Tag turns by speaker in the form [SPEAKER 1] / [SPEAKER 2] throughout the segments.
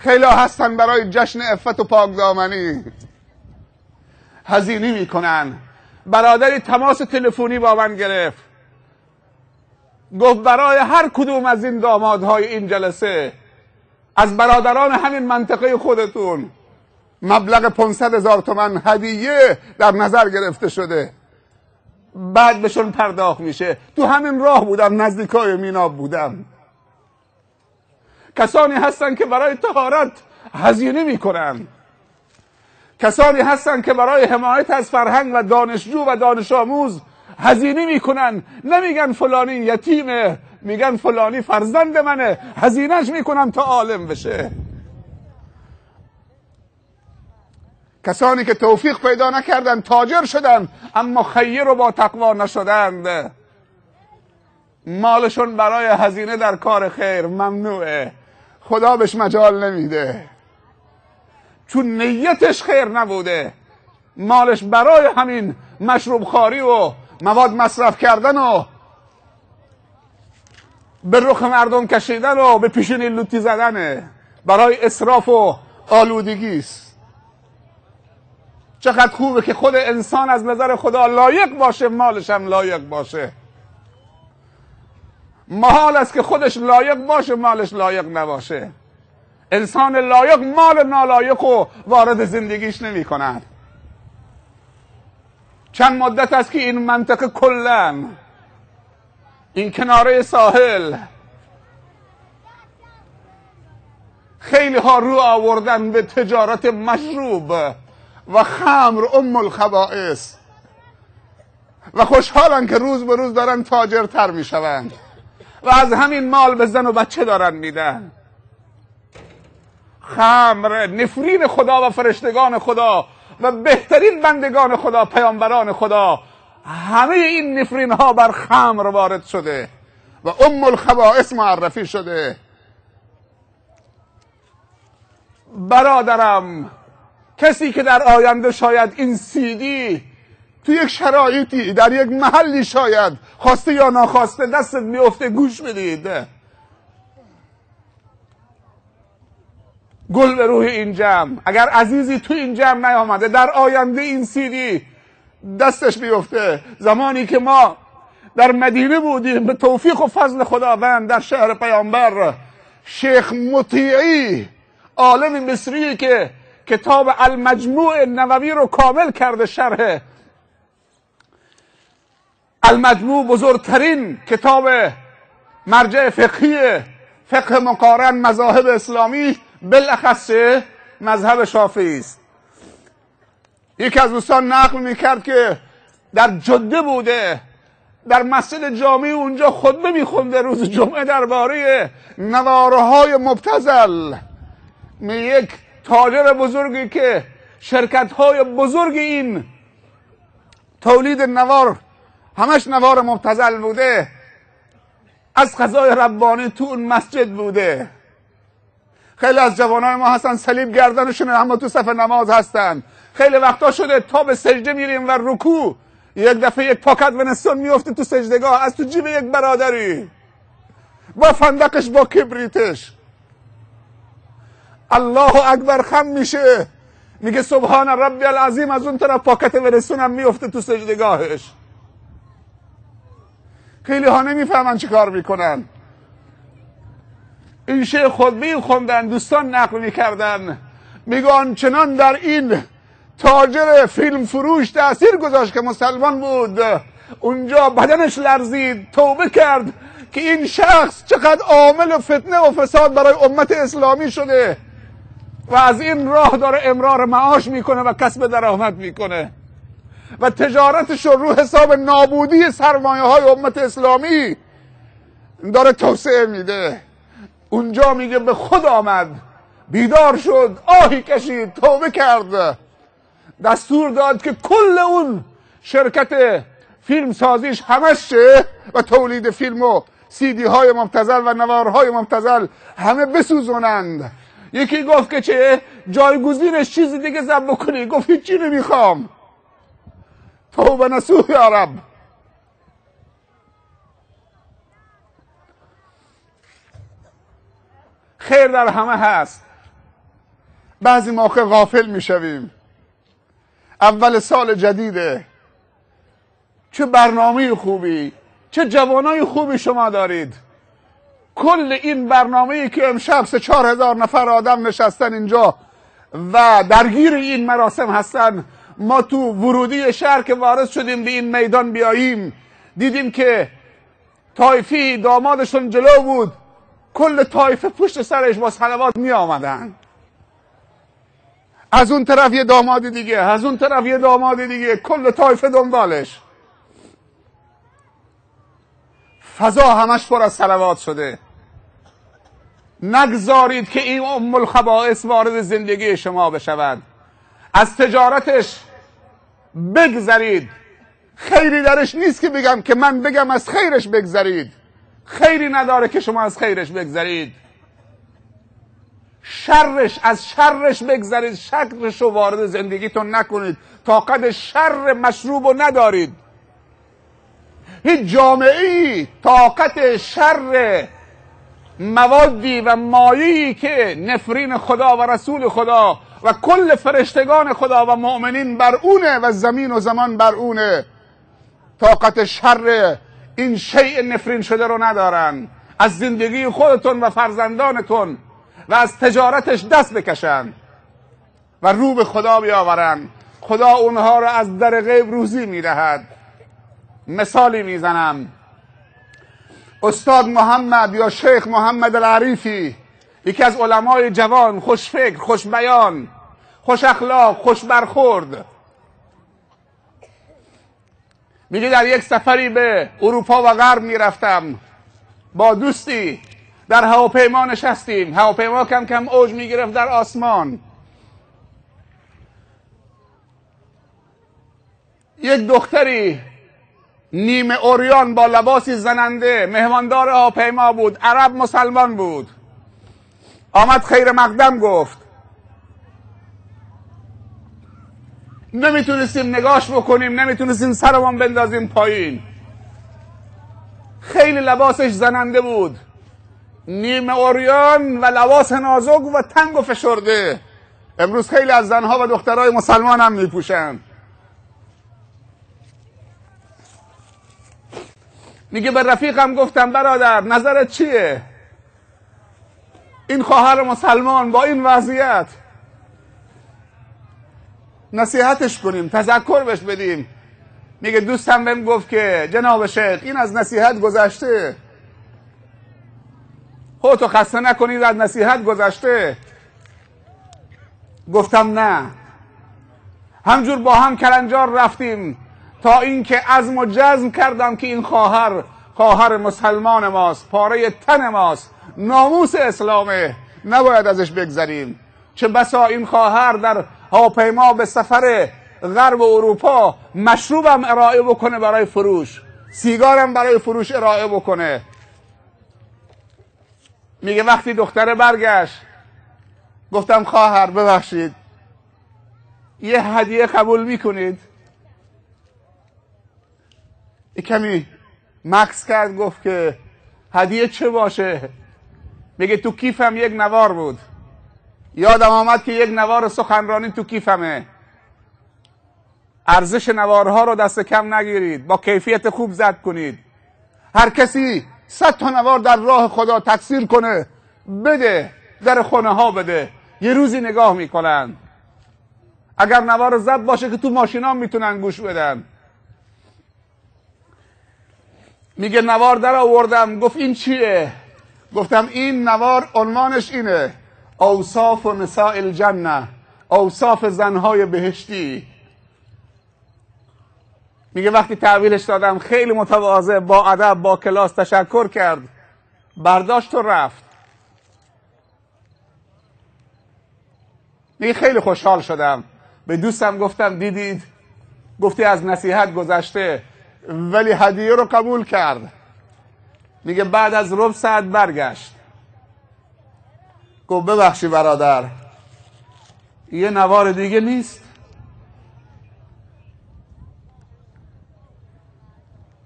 [SPEAKER 1] خیلی هستن برای جشن عفت و پاکدامنی هزینه میکنن. برادری تماس تلفنی با من گرفت، گفت برای هر کدوم از این دامادهای این جلسه از برادران همین منطقه خودتون مبلغ 500,000 تومان هدیه در نظر گرفته شده، بعد بهشون پرداخت میشه. تو همین راه بودم، نزدیکای میناب بودم. کسانی هستن که برای طهارت هزینه میکنن، کسانی هستن که برای حمایت از فرهنگ و دانشجو و دانش آموز هزینه میکنن. نمیگن فلانی یتیمه، میگن فلانی فرزند منه، هزینهش میکنم تا عالم بشه. کسانی که توفیق پیدا نکردن تاجر شدن اما خیر و با تقوا نشدند، مالشون برای هزینه در کار خیر ممنوعه، خدا بهش مجال نمیده، چون نیتش خیر نبوده. مالش برای همین مشروب خواری و مواد مصرف کردن و به رخ مردم کشیدن و به پیشونی لوتی زدنه، برای اسراف و آلودگی است. چقدر خوبه که خود انسان از نظر خدا لایق باشه، مالش هم لایق باشه. محال است که خودش لایق باشه مالش لایق نباشه. انسان لایق مال نالایق رو وارد زندگیش نمی کند. چند مدت است که این منطقه کلا، این کناره ساحل، خیلی ها رو آوردن به تجارت مشروب و خمر، ام الخبائث، و خوشحالن که روز به روز دارن تاجرتر میشوند و از همین مال به زن و بچه دارن میدن. خمر نفرین خدا و فرشتگان خدا و بهترین بندگان خدا، پیامبران خدا، همه این نفرین ها بر خمر وارد شده و ام الخبائث معرفی شده. برادرم، کسی که در آینده شاید این سیدی تو یک شرایطی در یک محلی شاید خواسته یا ناخواسته دستت میفته، گوش بدید. گل به روح این جمع، اگر عزیزی تو این جمع نیامده در آینده این سیدی دستش میفته. زمانی که ما در مدینه بودیم به توفیق و فضل خداوند در شهر پیامبر، شیخ مطیعی عالم مصری که کتاب المجموع نووی رو کامل کرده، شرح المجموع بزرگترین کتاب مرجع فقهی فقه مقارن مذاهب اسلامی بالاخص مذهب شافعی است. یکی از دوستان نقل میکرد که در جده بوده، در مسجد جامعی اونجا خطبه میخونده روز جمعه درباره نوارهای مبتذل. یک تاجر بزرگی که شرکت های بزرگ این تولید نوار همش نوار مبتذل بوده، از قضای ربانی تو اون مسجد بوده. خیلی از جوانای ما هستن صلیب گردنشونه اما تو صف نماز هستن. خیلی وقتا شده تا به سجده میریم و رکوع، یک دفعه یک پاکت ونستون میفته تو سجدگاه از تو جیب یک برادری با فندقش با کبریتش. الله اکبر خم میشه، میگه سبحان ربی العظیم، از اون طرف پاکت ونستون هم میفته تو سجدگاهش. خیلی ها نمیفهمن چی کار میکنن. این شیخ خطبه خوندن، دوستان نقل میکردن، میگن چنان در این تاجر فیلم فروش تاثیر گذاشت که مسلمان بود، اونجا بدنش لرزید، توبه کرد که این شخص چقدر عامل و فتنه و فساد برای امت اسلامی شده و از این راه داره امرار معاش میکنه و کسب درآمد میکنه و تجارتش رو حساب نابودی سرمایه های امت اسلامی داره توسعه میده. اونجا میگه به خود آمد، بیدار شد، آهی کشید، توبه کرد، دستور داد که کل اون شرکت فیلم سازیش همش چه و تولید فیلم و سیدی های مبتذل و نوارهای مبتذل همه بسوزونند. یکی گفت که چه جایگزینش چیزی دیگه زب بکنی، گفت هیچی نمیخوام، توبه نصوح یا رب. خیر در همه هست. بعضی موقع غافل میشویم. اول سال جدیده، چه برنامه خوبی، چه جوانای خوبی شما دارید. کل این برنامه‌ای که امشب 3-4 هزار نفر آدم نشستن اینجا و درگیر این مراسم هستن، ما تو ورودی شهر که وارد شدیم به این میدان بیاییم، دیدیم که طایفی دامادشون جلو بود، کل طایفه پشت سرش با صلوات می آمدن. از اون طرف یه داماد دیگه، از اون طرف یه داماد دیگه، کل طایفه دنبالش. فضا همش پر از صلوات شده. نگذارید که این ام الخبائث وارد زندگی شما بشود. از تجارتش بگذرید. خیری درش نیست که بگم که من بگم از خیرش بگذرید. خیری نداره که شما از خیرش بگذرید. شرش، از شرش بگذرید. شرش رو وارد زندگیتون نکنید. طاقت شر مشروب رو ندارید. هیچ جامعه‌ای طاقت شر موادی و مایعی که نفرین خدا و رسول خدا و کل فرشتگان خدا و مؤمنین بر اونه و زمین و زمان بر اونه، طاقت شر این شیء نفرین شده رو ندارن. از زندگی خودتون و فرزندانتون و از تجارتش دست بکشن و رو به خدا بیاورن. خدا اونها رو از در غیب روزی میدهد. مثالی میزنم. استاد محمد یا شیخ محمد العریفی، یکی از علمای جوان، خوشفکر، خوش بیان، خوش اخلاق، خوش برخورد، میگه در یک سفری به اروپا و غرب میرفتم با دوستی، در هواپیما نشستیم. هواپیما کم کم اوج میگرفت در آسمان. یک دختری نیمه عریان با لباسی زننده، مهماندار هواپیما بود، عرب مسلمان بود، آمد خیر مقدم گفت. نمیتونستیم نگاش بکنیم، نمیتونستیم سرمان بندازیم پایین. خیلی لباسش زننده بود، نیمه عریان و لباس نازک و تنگ و فشرده. امروز خیلی از زنها و دخترای مسلمان هم میپوشن. میگه به رفیقم گفتم برادر نظرت چیه؟ این خواهر مسلمان با این وضعیت نصیحتش کنیم، تذکر بهش بدیم. میگه دوستم بهم گفت که جناب شیخ این از نصیحت گذشته، خودتو خسته نکنید، از نصیحت گذشته. گفتم نه. همجور با هم کلنجار رفتیم تا اینکه عزم و جزم کردم که این خواهر، خواهر مسلمان ماست، پاره تن ماست، ناموس اسلامه، نباید ازش بگذریم. چه بسا این خواهر در هواپیما به سفر غرب اروپا مشروبم ارائه بکنه برای فروش، سیگارم برای فروش ارائه بکنه. میگه وقتی دختره برگشت گفتم خواهر ببخشید یه هدیه قبول میکنید؟ کمی مکث کرد، گفت که هدیه چه باشه؟ میگه تو کیفم یک نوار بود، یادم آمد که یک نوار سخنرانی تو کیفمه. ارزش نوارها رو دست کم نگیرید، با کیفیت خوب زد کنید. هر کسی 100 تا نوار در راه خدا تکثیر کنه بده، در خونه ها بده، یه روزی نگاه میکنن. اگر نوار زد باشه که تو ماشینا میتونن گوش بدن. میگه نوار در آوردم، گفت این چیه؟ گفتم این نوار عنوانش اینه، اوصاف نساء الجنه، اوصاف زنهای بهشتی. میگه وقتی تحویلش دادم خیلی متواضع، با ادب، با کلاس تشکر کرد، برداشت و رفت. میگه خیلی خوشحال شدم. به دوستم گفتم دیدید؟ گفتی از نصیحت گذشته، ولی هدیه رو قبول کرد. میگه بعد از ربع ساعت برگشت، گفت ببخشی برادر یه نوار دیگه نیست؟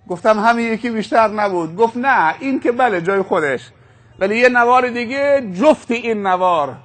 [SPEAKER 1] گفتم همین یکی بیشتر نبود. گفت نه این که بله جای خودش، ولی یه نوار دیگه جفت این نوار.